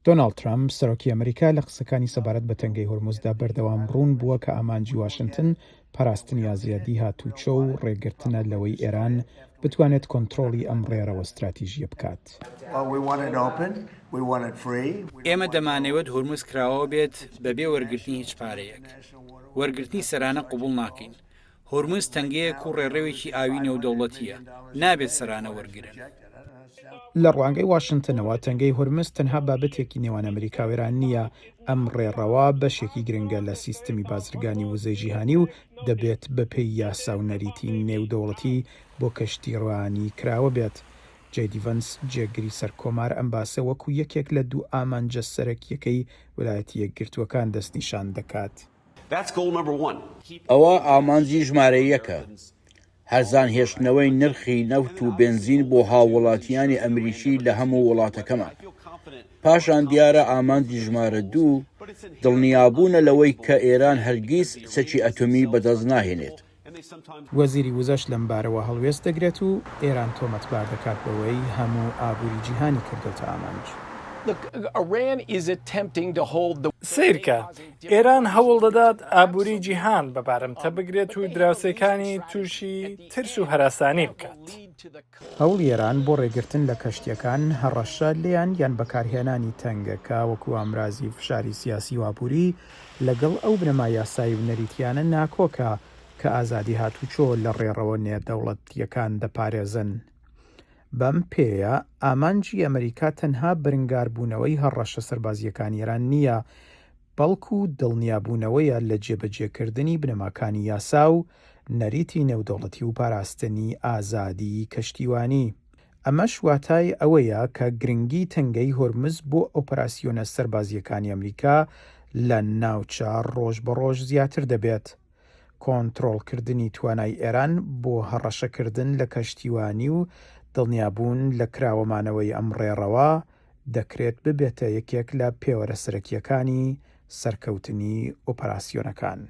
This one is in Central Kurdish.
دۆناڵد ترەمپ، سەرۆکی ئەمریکا لە قسەکانی سەبارەت بە تەنگەی هورمزدا بەردەوام ڕوون بووە کە ئامانجی واشنتن پاراستنی ئازادی هاتووچۆ و ڕێگرتنە لەوەی ئێران بتوانێت کۆنترۆڵی ئەم ڕێڕەوە ستراتیژییە بکات. ئێمە دەمانەوێت هورمز کراوە بێت بەبێ وەرگرتنی هیچ پارەیەک. وەرگرتنی سەرانە قبوڵ ناکەین. هورمز تەنگەیەک و ڕێڕەوێکی ئاوی نێودەوڵەتییە، نابێت سەرانە وەرگرن. لە ڕوانگەی واشنتنەوە، تەنگەی هورمز تەنها بابەتێکی نێوان ئەمریکا و ئێران نییە، ئەم ڕێڕەوە بەشێکی گرنگە لە سیستمی بازرگانی وزەی جیهانی و دەبێت بەپێی یاسا و نەریتی نێودەوڵەتی بۆ کەشتیڕانی کراوە بێت. جەی دی ڤەنس، جێگری سەرکۆمار ئەم باسە وەکو یەکێک لە دوو ئامانجە سەرەکییەکەی ویلایەتە یەکگرتووەکان دەستنیشان دەکات. ئەوە ئامانجی ژمارە یەکە، هەرزان هێشتنەوەی نرخی نەوت و بێنزین بۆ هاووڵاتییانی ئەمریکی لە هەموو وڵاتەکەمان. پاشان دیارە ئامانجی ژمارە دوو، دڵنیابوونە لەوەی کە ئێران هەرگیز چەکی ئەتۆمی بەدەست ناهێنێت. وەزیری وزەش لەمبارەوە هەڵوێست دەگرێت و ئێران تۆمەتبار دەکات بەوەی هەموو ئابووری جیهانی کردۆتە ئامانج. سەیرکە، ئێران هەوڵدەدات ئابووری جیهان بە بارمتە بگرێت و دراوسێکانی تووشی ترس و هەراسانی بکات. هەوڵی ئێران بۆ ڕێگرتن لە کەشتییەکان، هەڕەشە لێیان یان بەکارهێنانی تەنگەکە وەکو ئامرازی فشاری سیاسی و ئابووری، لەگەڵ ئەو بنەما یاسایی و نەریتییانە ناکۆکە کە ئازادی هاتوچۆ لە ڕێڕەوە نێدەوڵەتییەکان دەپارێزن. بەم پێیە ئامانجی ئەمریکا تەنها بەرنگاربوونەوەی هەڕەشە سەربازییەکانی ئێران نییە، بەڵکو دڵنیابوونەوەیە لە جێبەجێکردنی بنەماکانی یاسا و نەریتی نێودەوڵەتی و پاراستنی ئازادیی کەشتیوانی. ئەمەش واتای ئەوەیە کە گرنگی تەنگەی هۆرمز بۆ ئۆپەراسیۆنە سەربازییەکانی ئەمریکا لە ناوچە ڕۆژ بە ڕۆژ زیاتر دەبێت. کۆنترۆڵکردنی توانای ئێران بۆ هەڕەشەکردن لە کەشتیوانی و دڵنیابوون لە کراوەمانەوەی ئەم ڕێڕەوە، دەکرێت ببێتە یەکێک لە پێوەرە سەرەکییەکانی سەرکەوتنی ئۆپەراسیۆنەکان.